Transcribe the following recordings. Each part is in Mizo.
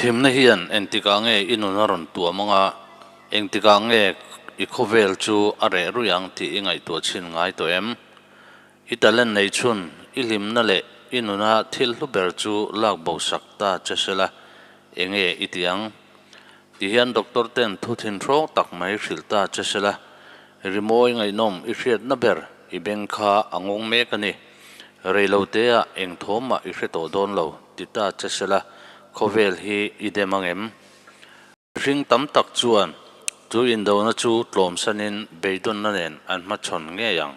Thimna hian engtikah nge i nun a rawn tuam anga, engtikah nge i khawvel chu a reh ruih ang tih i ngaihtuah chhin ngai tawh em? I talent nei chhun, i hlimna leh i nuna thil hlu ber chu lak bo sak ta che sela, enge i tih ang? Ti hian doctor ten thu thinhrawng tak mai hrilh ta che sela, rimawi ngaihnawm i hriatna ber i beng kha a ngawng mek a ni. Reiloteah eng thawm mah i hre tawh dawn lo ti ta che sela, khawvel hi i dem ang em? Mihring tam tak chuan chu indona chu tlawmsanin beidawnna nen an hmachhawn ngei ang.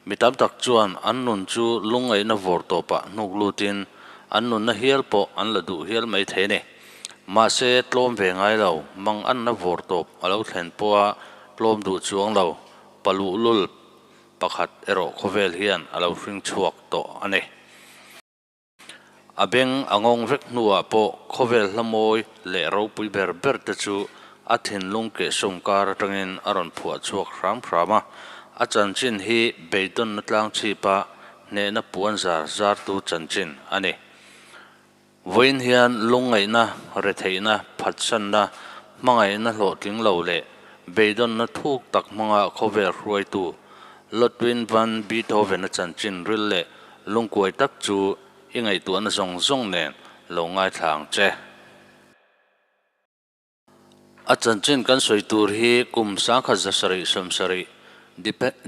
Mi tam tak chuan an nun chu lungngaihna vawr tawpah hnuk lutin an nunna hial pawh an la duh hial mai thei a ni. Mahse, tlawm ve ngai lo, manganna vawr tawp a lo thlen pawha tlawm duh chuang lo, paluhlul pakhat erawh khawvel hian a lo hring chhuak tawh a ni. A beng a ngawng vek hnuah pawh khawvel hla mawi leh ropui ber ber te chu a thinlung kehsawm kar atangin a rawn phuah chhuak hram hram a. A chanchin hi beidawnna tlang chhipa hnehna puan zar zartu chanchin a ni. Vawiin hian lungngaihna, retheihna, phatsanna, hmangaihna hlawhtling lo leh beidawnna thuk tak hmanga khawvel hruaitu Ludwig van Beethoven-a chanchin ril leh lungkuai tak chu i ngaihtuahna zawng zawng nen lo ngaithla ang che. A chanchin kan sawi tur hi kum 1770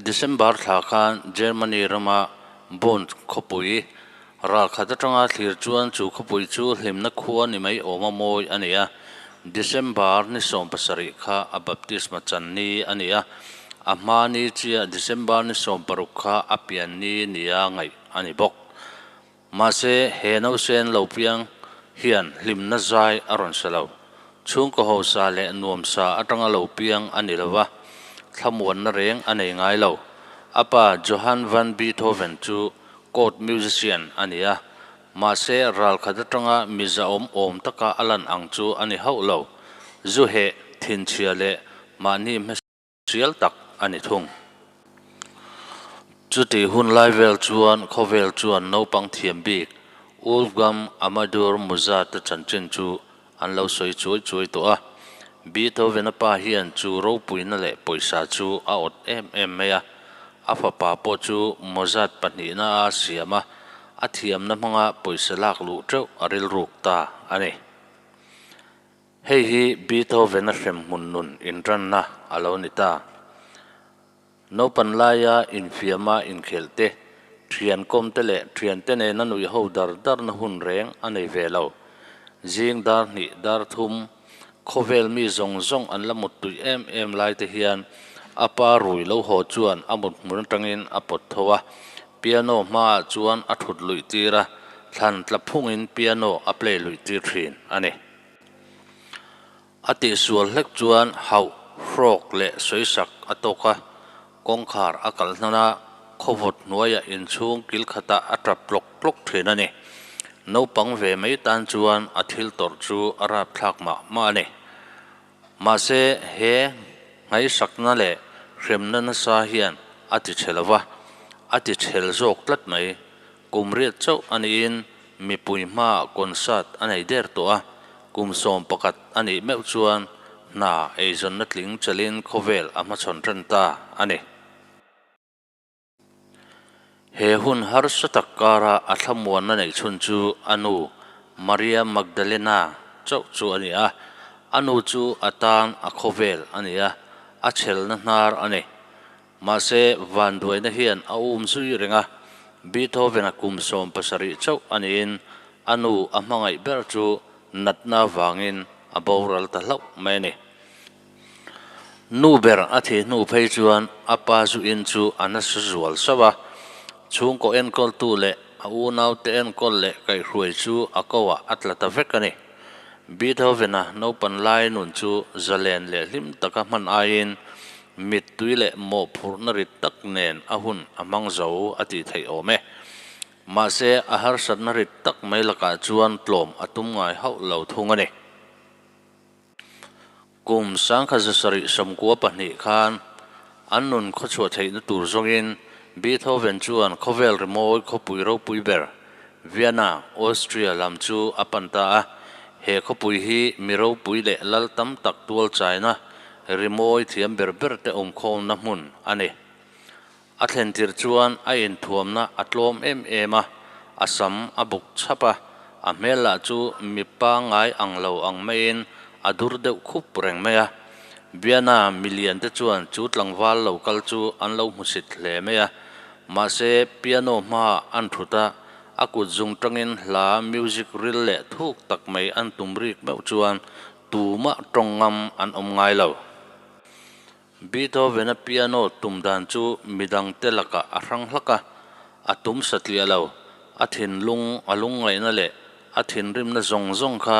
December thla khan Germany rama Bonn khawpui ralkhat atanga thlir chuan chu khawpui chu hlimna khua ni mai awma mawi a ni a. December ni 17 kha a baptisma chan ni a ni a, a hma ni chiah December ni 16 kha a pian ni nia ngaih a ni bawk. Mahse, he nausen lo piang hian hlimna zai a rawn sa lo. Chhungkaw hausa leh nuamsa atanga lo piang a ni lova, thlamuanna reng a nei ngai lo. A pa Johann van Beethoven chu court musician a ni a, mahse ralkhat atanga mi zahawm awm taka a lan ang chu a ni hauh lo. Zu heh, thinchhia leh mahni hmesial tak a ni thung. Chutih hun lai vel chuan khawvel chuan naupang thiam bik Wolfgang Amadeus Mozart-a chanchin chu an lo sawi chuai chuai tawh a. Beethoven-a pa hian chu ropuina leh pawisa chu a awt em em mai a, a fapa pawh chu Mozart pahnihna a siam a, a thiamna hmanga pawisa lak luh teuh a rilruk ta a ni. Hei hi Beethoven-a hremhmun nun inranna a lo ni ta. Naupan laia infiama inkhelh te, thian kawm te leh thiante nena nuih ho dar darna hun reng a nei ve lo. Zing dar hnih dar thum, khawvel mi zawng zawng an la mut tui em em lai te hian a pa rui lo haw chuan a mut hmun atangin a pawt tho a, piano hmaah chuan a thut luih tir a, thlan tla phungin piano a play luih tir thin a ni. A tihsual hlek chuan hauh, hrawk leh sawisak a tawk a, kawngkhar a kalh hnan a, khawvawt hnuaiah inchhung kil khatah a tap tlawk tlawk thin a ni. Naupang ve mai tan chuan a thil tawrh chu a rapthlak mah mah a ni. Mahse, he nghaisakna leh hremna nasa hian a ti chhe lo va, a ti chhel zawk tlat mai. Kum riat chauh a niin mipui hmaah concert a nei der tawh a, kum 11 a nih meuh chuan hna eizawnna tling chelin khawvel a hmachhawn ṭan ta a ni. He hun harsa tak kara a thlamuanna neih chhun chu a nu Maria Magdalena chauh chu a ni a, a nu chu a tan a khawvel a ni a, a chhelna hnar a ni. Mahse, vanduaina hian a um zui reng a, Beethoven-a kum 17 chauh a niin a nu a hmangaih ber chu natna vangin a boral ta hlauh mai a ni. Nu ber a thih hnu phei chuan a pa zu in chu a nasa zual sauh a, chhungkaw enkawltu leh a unaute enkawl leh kaihhruai chu a koah a tla ta vek a ni. Beethoven-a naupan lai nun chu zalen leh hlim taka hman aiin mittui leh mawhphurhna rit tak nen a hun a hmang zo a tih theih awm e. Mahse, a harsatna rit tak mai lakah chuan tlawm a tum ngai hauh lo thung a ni. Kum 1792 khan an nun khawchhuah theihna tur zawngin Beethoven chuan khawvel rimawi khawpui ropui ber Vienna, Austria lam chu a pan ta a. He khawpui hi mi ropui leh lal tam tak tual chaina, rimawi thiam ber berte awmkhawmna hmun a ni. A thlen tirh chuan a inthuamna a tlawm em em a, a sam a buk chhap a, a hmel lah chu mi pangngai ang lo ang maiin a dur deuh khup reng mai a. Vienna milian te chuan chu tlangval lo kal chu an lo hmusit hle mai a, mahse piano hmaah an thut a, a kut zung tangin hla music ril leh thuk tak mai an tum rik meuh chuan tumah tawng ngam an awm ngai lo. Beethoven-a piano tum dan chu midangte lakah a hrang hlak a, a tum satliah lo. A thinlung, a lungngaihna leh a thinrimna zawng zawng kha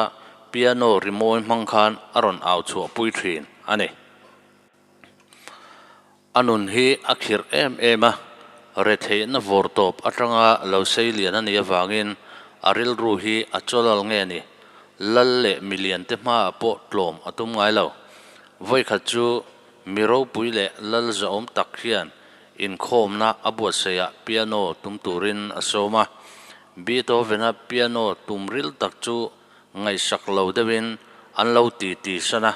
piano rimawi hmang khan a rawn au chhuahpui thin a ni. A nun hi a khirh em em a, retheihna vawr tawp atanga lo sei lian a nih avangin a rilru hi a chawlal nge ni, lal leh miliante hmaah pawh tlawm a tum ngai lo. Vawikhat chu mi ropui leh lal zahawm tak hian inkhawmna a buatsaihah piano tum turin a sawm a. Beethoven-a piano tum ril tak chu ngaihsak lo deuhin an lo ti ti san a.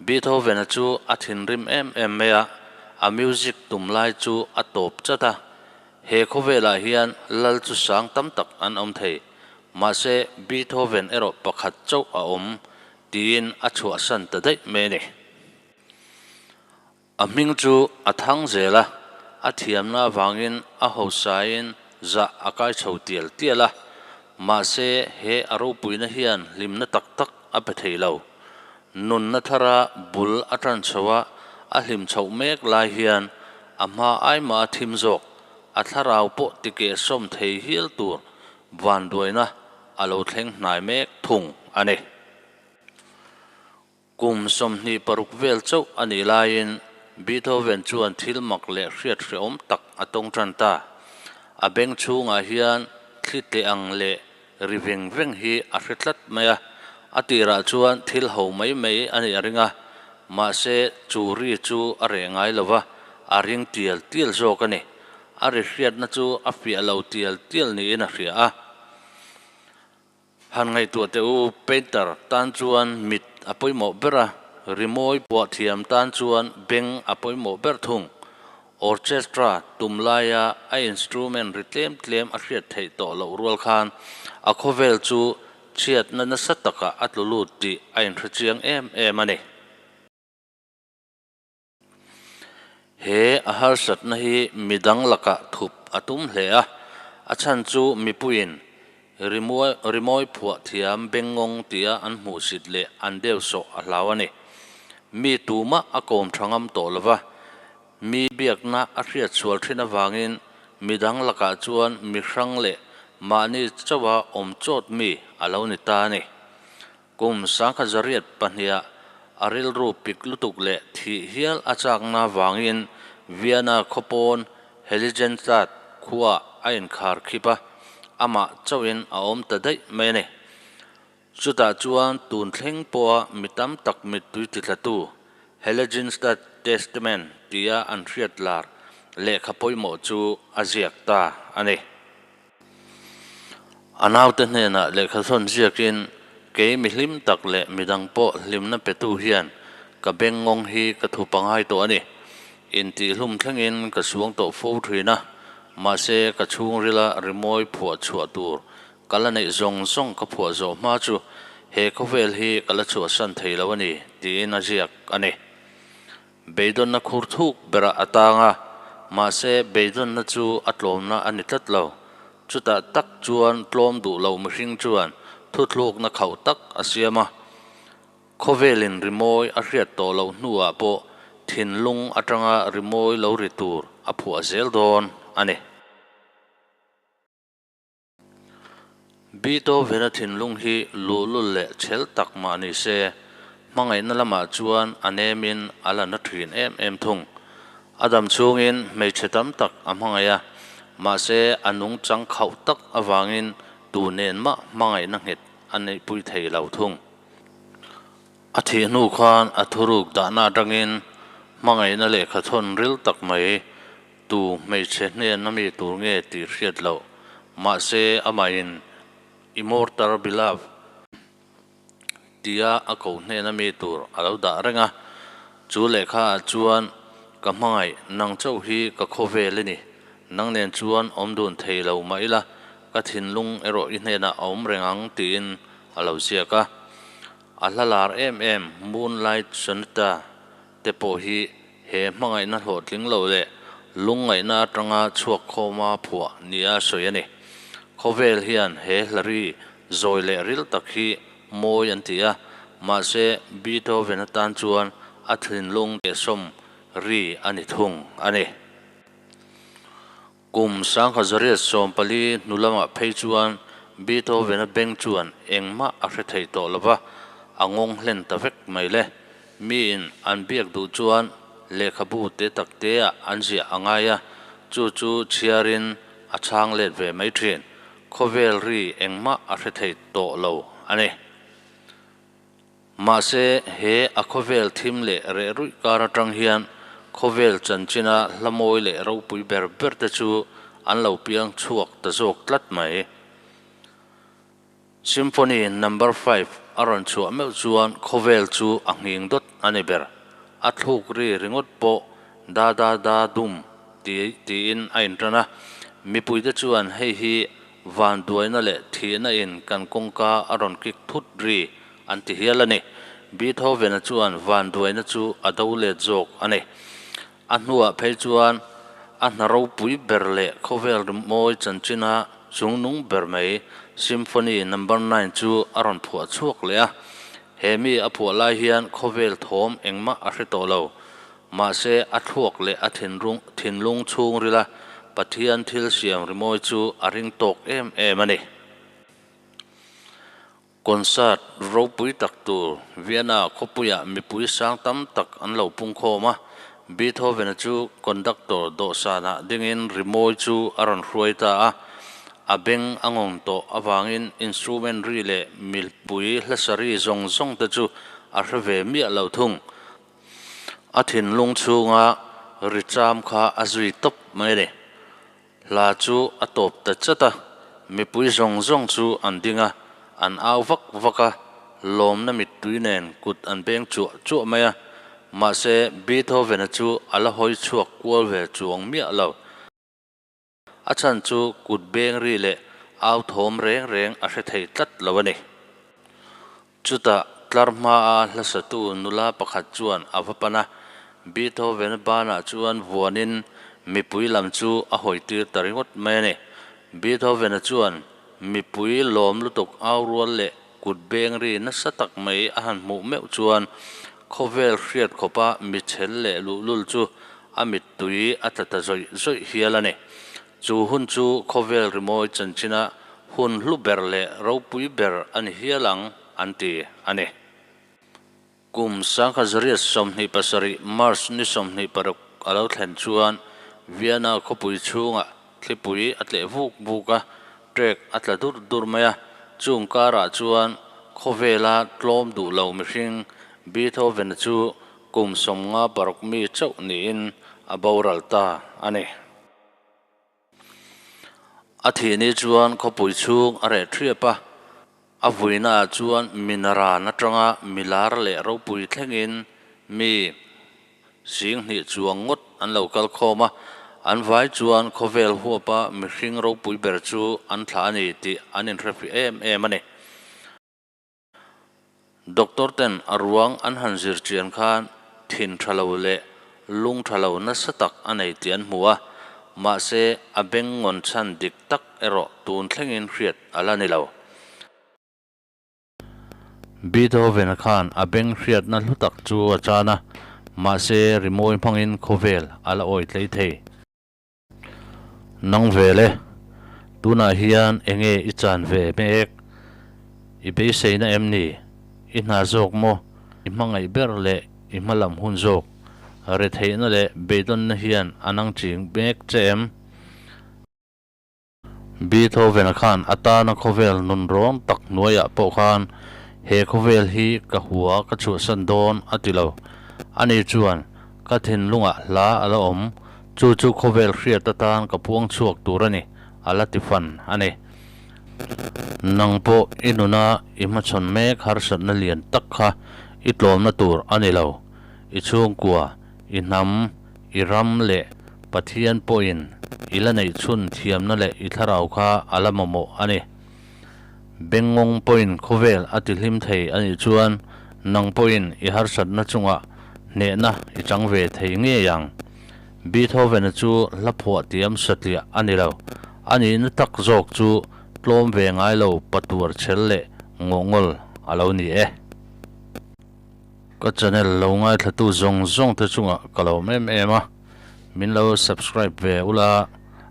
Beethoven-a chu a thinrim em em mai a, a music tum lai chu a tawp chat a. He khawvelah hian lal chu sang tam tak an awm thei, mahse Beethoven erawh pakhat chauh a awm Tiin a chhuahsan ta daih mai a ni. A hming chu a thang zel a, a thiamna avangin a hausain zah a kai chho tial tial a, mahse he a ropuina hian hlimna tak tak a pe thei lo. Nunna thara bul a tan chho a, a hlim chhoh mek lai hian a hma aima a thim zawk, a thlarau pawh tikehsawm thei hial tur vanduaina a lo thleng hnai mek thung a ni. Kum 26 vel chauh a nih laiin Beethoven chuan thil mak leh hriat hrehawm tak a tawng tan ta. A beng chhungah hian thli tleh ang leh ri veng veng hi a hre tlat mai a, a tirah chuan thil ho mai mai a nih a ring a, mahse chu ri chu a reh ngai lo va, a ring tial tial zawk a ni. A ri hriatna chu a fiah lo tial tial niin a hria a. Han ngaihtuah teh u, painter tan chuan mit a pawimawh ber a, rimawi puah thiam tan chuan beng a pawimawh ber thung. Orchestra tum laia a instrument ri tlem tlem a hriat theih tawh loh rual khan a khawvel chu chhiatna nasa takah a tlu lut tih a inhrechiang em em a ni. He a harsatna hi midang lakah thup a tum hle a, a chhan chu mipuiin rimawi phuah thiam bengngawng tia an hmuhsit leh an deuhsawh a hlau a ni. Mi tumah a kawm tha ngam tawh lo va, mi biakna a hriat sual thin avangin midang lakah chuan mi hrang leh mahni chauha awm chawt mi a lo ni ta a ni. Kum 1902-ah a rilru pik lutuk leh thih hial a chakna vangin Vienna khawpawn Heiligenstadt khuaah a inkhar khip a, amah chauhin a awm ta daih mai a ni. Chutah chuan tun thleng pawha mi tam tak mittui titlatu Heiligenstadt Testament tia an hriat lar lehkha pawimawh chu a ziak ta a ni. A naute hnenah lehkha thawn ziakin, Kei mi hlim tak leh midang pawh hlimna petu hian ka bengngawng hi ka thu pangai tawh a ni. Intihhlum thlengin ka suang tawh fo thin a, mahse ka chhungrila rimawi phuah chhuah tur ka la neih zawng zawng ka phuah zawh hma chu he khawvel hi ka la chhuahsan thei lo a ni, tiin a ziak a ni. Beidawnna khur thuk berah a tang a, mahse beidawnna chu a tlawmna a ni tlat lo. Chutah tak chuan tlawm duh lo mihring chuan thuthlukna khauh tak a siam a. Khawvelin rimawi a hriat tawh loh hnuah pawh thinlung atanga rimawi lo ri tur a phuah zel dawn a ni. Beethoven-a thinlung hi luhlul leh chhel tak mah ni se, hmangaihna lamah chuan a nemin a la na thin em em thung. A dam chhungin hmeichhe tam tak a hmangaih a, mahse a nungchang khauh tak avangin tu nen mah hmangaihna nghet a neihpui thei lo thung. A thih hnu khan a thuruk dahna atangin hmangaihna lehkha thawn ril tak mai Tu hmeichhe hnen a mi tur nge tih hriat loh, mahse amahin Immortal Beloved. tia a ko hnena mi tur a lo dah reng a. Chu lehkha ah chuan, Ka hmangaih, nang chauh hi ka khawvel i ni. Nang nen chuan awm dun thei lo mah ila, ka thinlung erawh i hnenah a awm reng ang tiin a lo ziak a. A hla lar em em Moonlight Sonata te pawh hi he hmangaihna hlawhtling lo leh lungngaihna atanga chhuak khawma phuah nia sawi a ni. Khawvel hian he hlari zawi leh ril tak hi mawi an ti a, mahse Beethoven atan chuan a thinlung tehsawm ri a ni thung a ni. Kum 1940 hnu lamah phei chuan Beethoven-a beng chuan engmah a hre thei tawh lo va, a ngawng hlen ta vek mai le. Miin an biak duh chuan lehkhabu te tak teah an ziah a ngai a, chu chu chhiarin a chhang let ve mai thin. Khawvel ri engmah a hre thei tawh lo a ni. Mahse, he a khawvel thim leh reh ruih kar atang hian khawvel chanchina hla mawi leh ropui ber ber te chu an lo piang chhuak ta zawk tlat mai. Symphony Number Five a rawn chhuah meuh chuan khawvel chu a nghing dawt a ni ber. A thluk ri ringawt pawh da da da dum ti tiin a intan a. Mipuite chuan hei hi Vanduaina leh thihna in kan kawngka a rawn kik thut ri an ti hial a ni. Beethoven-a chuan vanduaina chu a do let zawk a ni. A hnuah phei chuan a hna ropui ber leh khawvel rimawi chanchina chungnung ber mai Symphony Number Nine chu a rawn phuah chhuak leh a. He mi a phuah lai hian khawvel thawm engmah a hre tawh lo. Mahse, a thluak leh a thinlung chhungrila Pathian thil siam rimawi chu a ring tawk em em a ni. Concert ropui tak tur Vienna khawpuiah mipui sang tam tak an lo pungkhawm a, Beethoven-a chu conductor dawhsanah dingin rimawi chu a rawn hruai ta a. A beng a ngawng tawh avangin instrument ri leh mipui hlasari zawng zawng te chu a hre ve miah lo thung. A thinlung chhunga ri cham kha a zui tawp mai a ni. Hla chu a tawp ta chat a, mipui zawng zawng chu an ding a, an au vak vak a, lawmna mittui nen kut an beng chuah chuah mai a. Mahse, Beethoven-a chu a la hawi chhuak kual ve chuang miah lo. A chhan chu kut beng ri leh au thawm reng reng a hre thei tlat lo a ni. Chutah tlar hmaa hlasatu nula pakhat chuan a va pan a, Beethoven-a banah chuan vuanin mipui lam chu a hawitir ta ringawt mai a ni. Beethoven-a chuan mipui lawm lutuk au rual leh kut beng ri nasa tak mai a han hmuh meuh chuan khawvel hriat khawpa michhel leh luhlul chu A mittui a tla ta zawih zawih hial a ni. Chu hun chu khawvel rimawi chanchina hun hlu ber leh ropui ber a ni hial ang an ti a ni. Kum 1927 March ni 26 a lo thlen chuan Vienna khawpui chhungah thlipui a tleh vuk vuk a, trek a tla dur dur mai a. Chung karah chuan khawvela tlawm duh lo mihring Beethoven-a chu Kum 56 mi chauh niin a boral ta a ni. A thih ni chuan khawpui chhung a reh thiap a, a vuinaah chuan minaran atanga milar leh ropui thlengin mi 2000 chuang ngawt an lo kal khawm a, an vai chuan khawvel huapa mihring ropui ber chu an thlah a ni tih an inhrefi em em a ni. Doctor ten a ruang an han zir chian khan thin tha lo leh lung tha lo nasa tak a nei tih an hmu a, mahse a beng ngawn chhan dik tak erawh tun thlengin hriat a la ni lo. Beethoven-a khan a beng hriatna hlu tak chu a chan a, mahse rimawi hmangin khawvel a la awi tlei thei. Nang vel e, tunah hian enge i chan ve mek? I beiseina em ni? I hna zawk maw? I hmangaih ber leh i hma lam hun zawk? Retheihna leh beidawnna hian a nang ching mek che em? Beethoven-a khan a tana khawvel nun rawng tak hnuaiah pawh khan he khawvel hi ka hua ka chhuahsan dawn a ti lo. Ani chuan Ka thinlungah hla a la awm, chu chu khawvel hriat atan ka puang chhuak tur a ni, a la ti fan a ni. Nang pawh i nuna i hmachhawn mek harsatna lian tak kha i tlawmna tur a ni lo. I chhungkua, i hnam, i ram leh Pathian pawhin i la neih chhun thiamna leh i thlarau kha a la mamawh a ni. Bengngawng pawhin khawvel a tihlim thei a nih chuan nang pawhin i harsatna chungah hnehna i chang ve thei ngei ang. Beethoven-a chu hla phuah tiam satliah a ni lo. A nihna tak zawk chu tlawm ve ngai lo patuar chhel leh ngawhngawl a lo ni e. Ka channel lo ngaithlatu zawng zawng te chungah ka lawm em em a, min lo subscribe ve ula,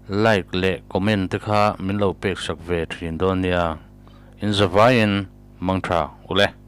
like leh comment te kha min lo pek sak ve thin dawn nia. In zavaiin mangtha ule.